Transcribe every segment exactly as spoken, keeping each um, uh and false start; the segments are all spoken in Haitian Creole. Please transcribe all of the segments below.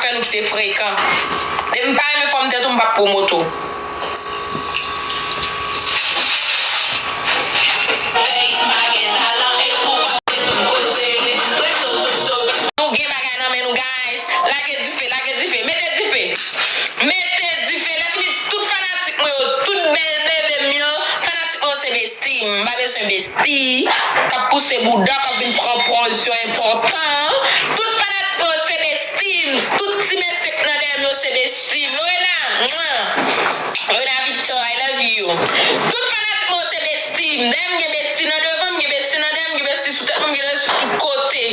Fè nou kite frekan. Depi m pa renmen fòm tèt ou, m p ap pwomot ou. Nou gen bagay nan men nou, guys. Lage dife, lage dife. Mete dife. Mete dife. Lè fini, tout fanatik mwen yo, tout bèl bebe m yo, fanatik mwen yo se besti. M pa bezwen besti k ap pouse bouda, k ap vin pran pòz yo enpòtan. Tout fanatik mwen yo se besti. Tout ti mesye k nan dèyè m yo se besti. Lorena, mwa. Lorena Victor, I love you. Tout fanatik mwen yo se besti. Dèyè m gen besti nan devan, m gen besti nan dèyè m, m gen besti sou tèt mwen, m gen besti sou tout kote.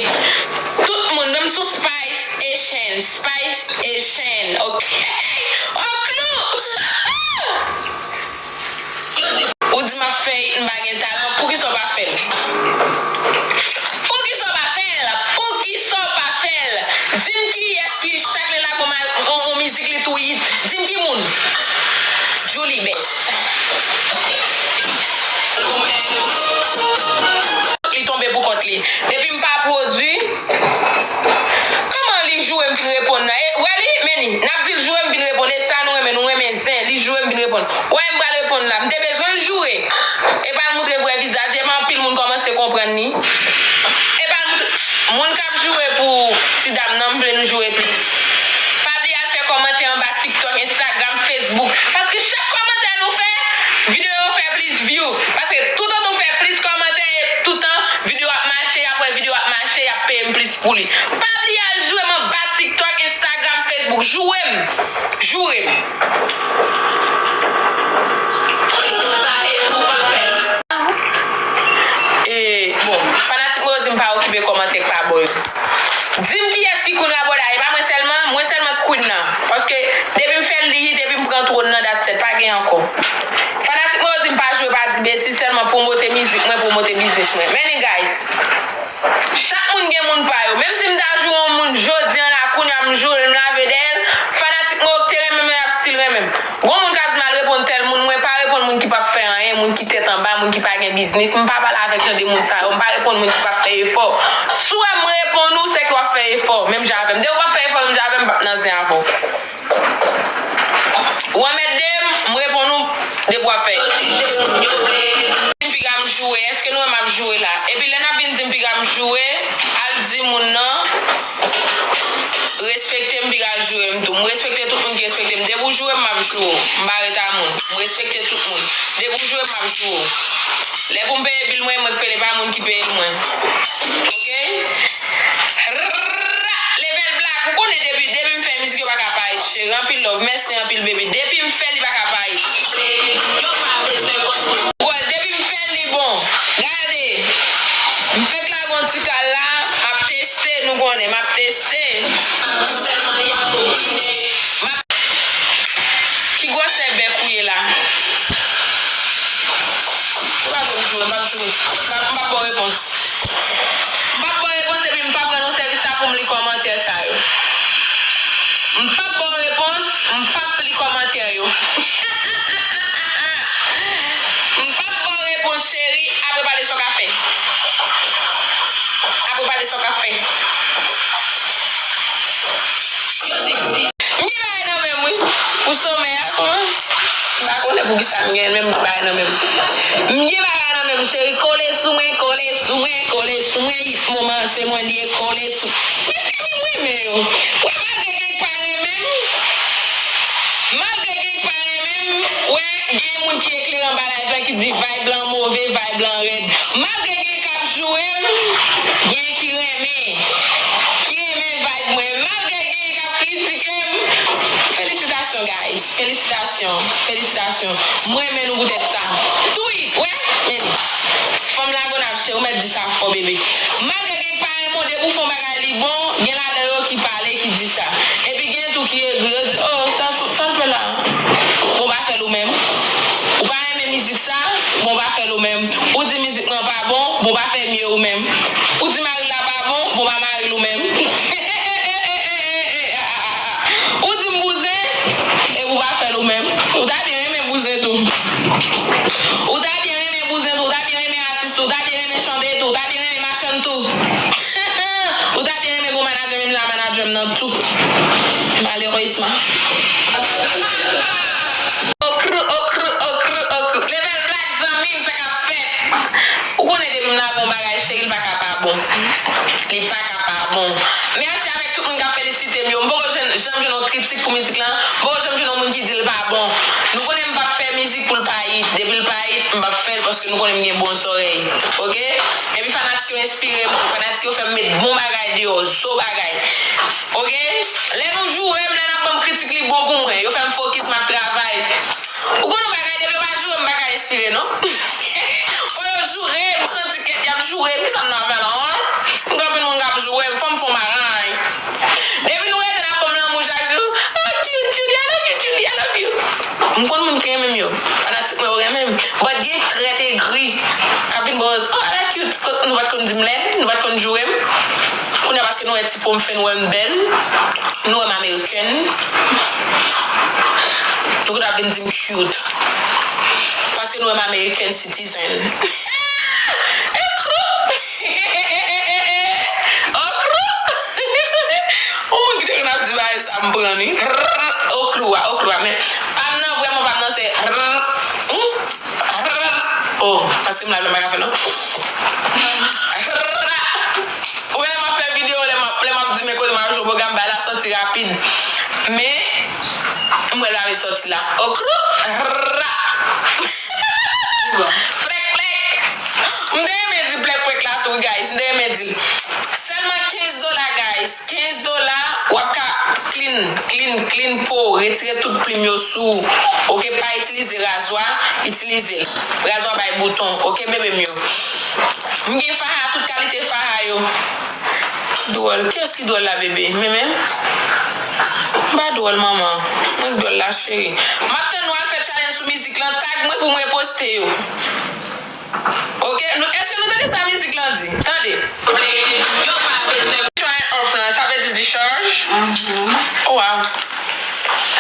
Tout moun, menm sou Spice Haitian, Spice Haitian, ok? Oklou! Ou di m ap fè it, m pa gen talan, poukisa w pa fè l? Poukisa w pa fè l? Poukisa w pa fè l? Di m kiyès ki chak lè l ap on, on, on mizik li tou it. Di m ki moun? Julie Best. Li tonbe pou kont li. Depi m pa pwodui, kòman li joure m vin reponn nan? E, wè li, men li. N ap di l joure m vin reponn. E sa nou renmen, nou renmen zen. Li joure m vin reponn. Wè m pral reponn la. M te bezwen l joure. E pa l moutre vrè vizaj. E pa anpil moun kòmanse konprann li. E pa l moutre. Moun k ap joure pou ti dam nan, m vle nou joure plis. Pa bliye al fè kòmantè anba TikTok, Instagram, Facebook. Paske chak kòmantè nou fè, videyo yo fè plis view. Paske toutan nou fè plis kòmantè, e toutan videyo ap mache, apre videyo ap mache, y ap peye m plis pou li. Pa bliye al joure m anba TikTok, Instagram, Facebook. Joure m. Joure m. E, bon, fanatik mwen yo di m pa okipe kòmantè k pa bon yo. Di m kiyès ki Queen Raboda, e pa mwen sèlman, mwen sèlman k Queen nan. Paske depi m fè l, li hit, epi m pran twòn nan, that's it, pa gen ankò. Fanatik mwen yo di m pa joure, pa di betiz, sèlman pwomote mizik mwen, pwomote biznis mwen. Men li, guys, chak moun gen moun pa yo. Menm si m ta joure yon moun jodi a la, kounye a m joure l, m lave dèyè l, fanatik mwen yo k te renmen m yo, y ap still renmen m. Gon moun k ap di m al reponn tèl moun, mwen pa reponn moun ki p ap fè anyen, moun ki tèt anba, moun ki pa gen biznis. M pa pale avèk jan de moun sa yo. M pa reponn moun ki p ap fè efò. Si w wè m reponn ou, se ke w ap fè efò menm jan avè m. Depi w p ap fè efò menm jan avè m, m p ap nan zen avè w. Ou anmède m, m reponn ou depi w ap fè. Di m piga m joure, èske nou wè m ap joure la? Epi lè n ap vin di m piga m joure, al di moun nan, respekte m, piga l joure m tou. M respekte tout moun ki respekte m. Depi w joure m, m ap joure w. M pa ret a moun. M respekte tout moun. Depi w joure m, m ap joure w. Lè pou m peye bil mwen, mwen k peye l, pa moun ki peye l mwen. Oke? Rrrr, Level Black, ou konnen depi, depi m fè mizik yo pa ka pa hit, cheri. Anpil love, mèsi anpil, baby. Depi m fè li pa ka pa hit. Yo pa bezwen konprann. Gòl, depi m fè li bon. Gade. M fèk lage yon ti kal la, m ap teste, nou konnen, m ap teste. M ap Ki gwosè bèk ou ye la? Ou pa vle m joure, m p ap joure. M p ap, m p ap ba w repons. M p ap ba w repons epi m p ap rann ou sèvis la pou m li kòmantè sa yo. M p ap ba w repons, m p ap li kòmantè yo. M p ap ba w repons, cheri, apre pale sa w ka fè. Apre pale sa w ka fè. M gen bagay nan men m, wi. Pou somè a, kòman? M pa konnen poukisa m gen menm bagay nan men m. M gen bagay nan men m, cheri. Kole sou mwen, kole sou mwen, kole sou mwen. Moman an, se mwen li ye, kole sou. Men, men, men, men yo. Wè, malgre gen k pa renmen m, malgre gen k pa renmen m, wè, gen moun ki eklere anba live la ki di vibe lan move, vibe lan rèd. Malgre gen k ap joure m, gen ki renmen, ki renmen vibe mwen. Malgre gen k ap kritike m, felisitasyon, guys. Felisitasyon, felisitasyon. M renmen nou poutèt sa. Tweet, wè, men li. Fanm Lagonav, cheri, ou mèt di sa fò, bebe. Malgre gen k pa renmen w, depi w fè yon bagay li bon, gen ladan yo ki pale, ki di sa. Epi gen tou ki egri, yo di, oh, sa, sa l fè la. Bon, pa fè l ou menm. Ou pa renmen mizik sa, bon, pa fè l ou menm. Ou di mizik mwen pa bon, bon, pa fè mye ou menm. Ou di mari l la pa bon, bon, pa mari l ou menm. Ou di m bouzen, epi w pa fè l ou menm. Ou ta byen renmen bouzen tou. Ou ta byen renmen bouzen tou, ou ta byen renmen atis tou, ou ta byen renmen chante tou, ou ta byen renmen machann tou. Ou ta byen renmen gon manadjè, menm jan manadjè m nan tou. Malerezman. Okr, okr, okr, okr. Level Black, zanmi m, sa k ap fèt? Ou konnen depi m lage yon bagay, cheri, l pa ka pa bon. Li pa ka pa bon. Mèsi avèk tout moun k ap felisite m yo. M poko jwenn, janm jwenn yon kritik pou mizik lan. M poko janm jwenn yon moun ki di l pa bon. Nou konnen m p ap fè mizik pou l pa hit. Depi l pa hit, m p ap fè l paske nou konnen m gen bon zòrèy. Oke? Epi fanatik yo enspire m tou. Fanatik yo fè m met bon bagay deyò, zo bagay. Oke? Lè nou joure m, lè n ap ban m kritik, li bon pou mwen. Yo fè m fokis, m ap travay. Ou konn yon bagay, depi yo pa joure m, m pa ka enspire, non. Fò yo joure m, santi kèt y ap joure m. Kisa m nan fè la, an? M konn moun k ap joure m, fò m fè yon bagay. Depi nou rete n ap ban m lanmou chak jou. Oh, cute, Julie, I love you, Julie, I love you. M konn moun ki renmen m yo. Fanatik mwen yo renmen m. But gen trèt egri k ap vin bon, oh, I like you. Nou pa t konn di m lèd, nou pa t konn joure m. Kounye a, paske nou wè ti po m fen, nou wè m bèl, nou wè m amerikèn, nou konn ap vin di m cute. Paske nou wè m American citizen. Okr! Okr! Yon moun ki te konn ap di bagay sa, m pran li. Okr a, okr a. Men, pa m nan, vrèman, pa m nan, se r, hmm? R, oh, paske m la, m pa ka fè, non. R. Ou wè lè m ap fè videyo, lè m ap, lè m ap di men kote m ap jwe pwogram, bagay la sòti rapid. Men, m wè l pa vle sòti la. Okr, ra. Plèk, plèk. M te renmen di plèk, plèk la tou, guys. M te renmen di l. Sèlman kenz dola, guys. Kenz dola, w ap ka clean, clean, clean po, retire tout plim yo sou ou. Oke, pa itilize razwa, itilize razwa bay bouton. Oke, bebe m yo. M gen faha, tout kalite faha yo. Dwòl. Kiyès ki dwòl la, bebe? Men menm? M pa dwòl, manman. Mwen k dwòl la, cheri. M ap tann nou al fè challenge sou mizik lan, tag mwen pou m reposte yo. Oke? Nou, èske nou tande sa mizik lan di? Tande. Yo pa bezwen. Turn off lan, sa vle di discharge? Oh, wow.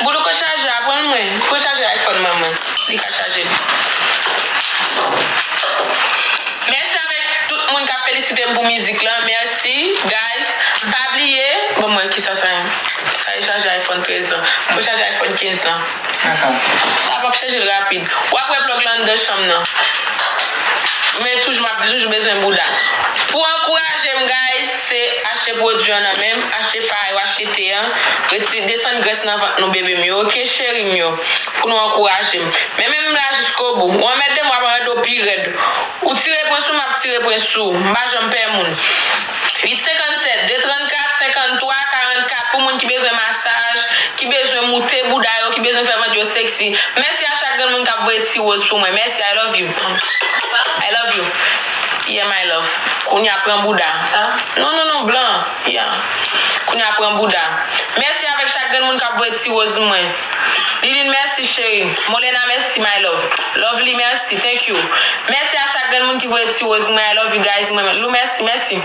Boulou, ko chaje a, pran l mwen. Ko chaje iPhone mwen, mwen. Li ka chaje l. Mèsi avèk tout moun k ap felisite m pou mizik lan. Mèsi, guys. Pa bliye, ban mwen kisa sa ye. Sa e chaje iPhone trèz lan. Mwen chaje iPhone kenz lan. Sa p ap chanje l rapid. W ap wè plug lan anndan chanm nan. Men toujou, m ap toujou bezwen bouda. Pou ankouraje m, guys, se achte pwodui an nan men m, achte faha yo, achte te an, reti-, desann grès nan vant nou, bebe m yo, oke, cheri m yo, pou nou ankouraje m. Men menm m la jiskobou. Ou anmède m, w ap anmède w pi rèd. Ou tire pwen sou m, m ap tire pwen sou ou. M pa janm pè moun. Uit senkannsèt, de trannkat, senkanntwa, karannkat, pou moun ki bezwen masaj, ki bezwen moute bouda yo, ki bezwen fè vant yo seksi. Mèsi a chak grenn moun k ap voye ti woz pou mwen. Mèsi, I love you. I love you. Yeah, my love. Kounye a pran bouda. Non, non, non, blan. Yeah. Kounye a pran bouda. Mèsi avèk chak grenn moun k ap voye ti woz mwen. Liline, mèsi, cheri. Molena, mèsi, my love. Lovely, mèsi. Thank you. Mèsi a chak grenn moun ki voye ti woz mwen. I love you guys. Mwen, Lou, mèsi, mèsi.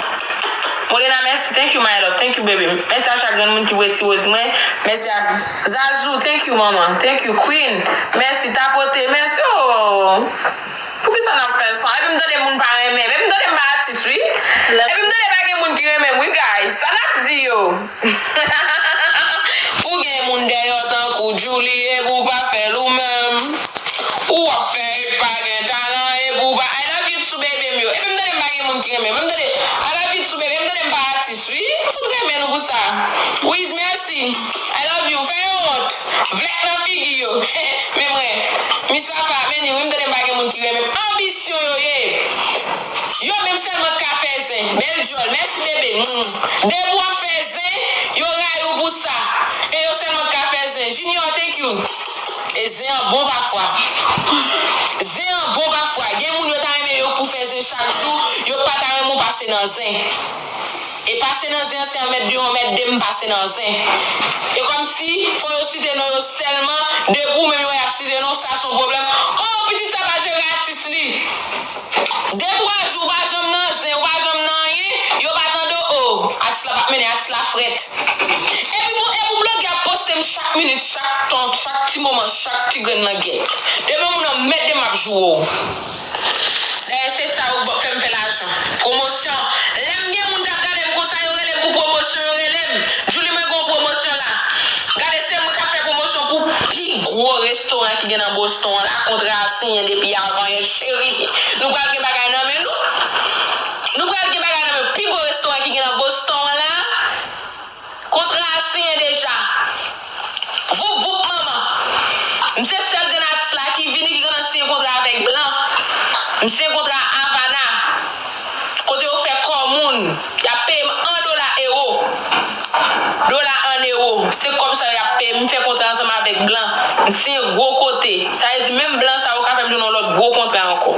Molena, mèsi. Thank you, my love. Thank you, baby. Mèsi a chak grenn moun ki voye ti woz mwen. Mèsi a Zazou. Thank you, manman. Thank you, Queen. Mèsi, Tapote. Mèsi. Oh. Poukisa n ap fè sa? Epi m tande moun pa renmen m. Epi m tande m pa atis, wi. Epi m tande pa gen moun ki renmen m, wi, guys. Sa n ap di yo? Pou gen moun dèyè w tankou Julie, epi w pa fè l ou menm. Ou ap fè epi pa gen talan, epi w pa. I love you too, baby m yo. Epi m tande m pa gen moun ki renmen m. Epi m tande, I love you too, baby. Epi m tande m pa atis, wi. Fout renmen nou pou sa. Wiz, mèsi. I love you. Fè yo wont. Vlèk nan figi yo. Men mwen, Miss Fafa, men ni wi, m tande m pa gen moun ki renmen m. Anbisyon yo ye. Yo menm sèlman k ka fè zen. Bèl djòl. Mèsi, bebe. Mm. Depi w ap fè zen, yo rayi w pou sa. E yo sèlman k ka fè zen. Junior, thank you. E zen an bon pafwa. Zen an bon pafwa. Gen moun yo ta renmen yo pou fè zen chak jou, yo pa ta renmen w pase nan zen. E pase nan zen an, se anmède yon, anmède de, m pase nan zen. E kòmsi, fò yo site non yo sèlman, depi w menm yo wè y ap site non w, sa se yon pwoblèm. Oh, pitit sa pa jere atis li. De twa jou, ou pa janm nan zen, ou pa janm nan anyen, yo pa tande w, oh, atis la p ap mennen, atis la frèt. Epi bon, epi blogè ap poste m chak minit, chak tan, chak ti moman, chak ti grenn langèt. Demen moun anmède m, m ap joure w. Dayè, se sa yo fè m fè lajan. Pwomosyon. Lè m gen moun k ap gade m konsa, yo rele m pou pwomosyon, yo rele m. Julie, mwen gen yon pwomosyon la. gwo restoran ki gen nan Boston an la, kontra a siyen depi avan yè, cheri. Nou pral gen bagay nan men nou. Nou pral gen bagay nan men nou. Pi gwo restoran ki gen nan Boston an la, kontra a siyen deja. Voup, voup, manman. M se sèl grenn atis la ki vini ki gentan siyen kontra avèk blan. M siyen kontra a Havana. Kote yo fè kò moun. Y ap peye m an dola ewo. Dola an ewo. Se kòb sa yo y ap peye m. M fè kontra ansanm avèk blan. M siyen gwo kote. Sa vle di menm blan sa yo ka fè m jwenn yon lòt gwo kontra ankò.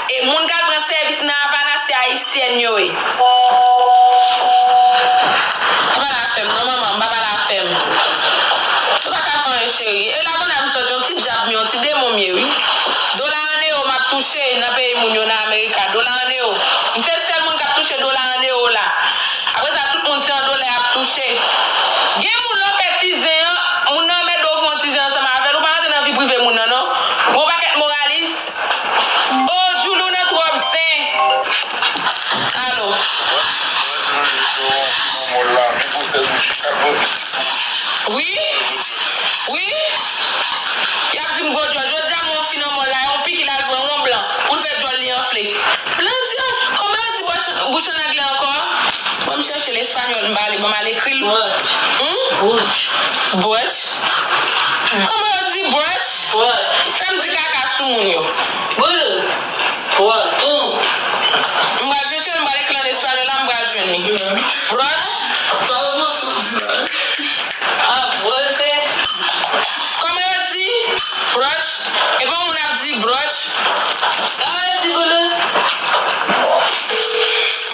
E moun k al pran sèvis nan Havana se ayisyèn yo ye. Pa pale afè m non, manman, pa pale afè m. Ou pa ka fè anyen, cheri. E la konn a m sòti, yon ti dyab m ye, yon ti demon m ye, wi. Dola an ewo m ap touche nan peyi moun yo nan Amerika. Dola an ewo. M se sèl moun k ap touche dola an ewo la. Apre sa, tout moun se an dola y ap touche. Gen moun lè w fè ti zen an, moun nan mèt do w fè yon ti zen ansanm avè l, ou pa rantre nan vi prive moun nan, non. Gon pakèt moralis. Oh, Djouly, ou nan twòp zen. Alo. Wi. Wi. Y ap di m gwo djòl. Jodi a, mwen fin nan mòl la, yon piki l al pran yon blan pou l fè djòl li anfle. Blan di, ah, kòman yo di bouch, bouch an anglè ankò? Ban m chèche l, espanyòl m pale, ban m al ekri l. Hmm? Bouch. Bouch? Kòman yo di brunch? Brunch. Fè m di kaka sou moun yo. Bouch. Brunch. M pral chèche l, m pral ekri l an espanyòl la, m pral jwenn li. Brunch. Ah, brunch se. Kòman yo di brunch? E pa moun ap di brunch. Kòman yo di bouch?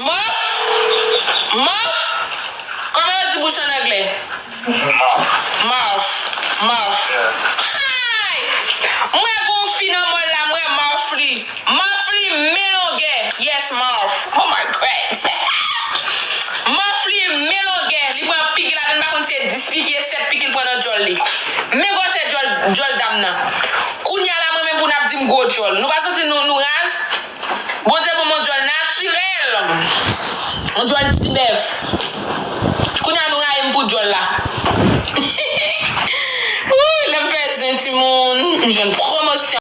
Mouth? Mouth? Kòman yo di bouch an anglè? Mouth. Mouth. Hi! Mwen gon fi nan mòl la, mwen mouth li. Mouth li men longè. Yes, mouth. Oh my God. Mouth li men longè. Li pran piki ladan, m pa konn si se dis piki e sèt piki l pran nan djòl li. Men gwosè djòl, djòl dam nan. Kounye a la, mwen menm pou n ap di m gwo djòl. Nou pa santi nou, nou raz? Bondye ban m yon djòl natirèl. Yon djòl ti bèf. Kounye a nou rayi m pou djòl la. Wouy, lè m fè zen timoun, m jwenn pwomosyon.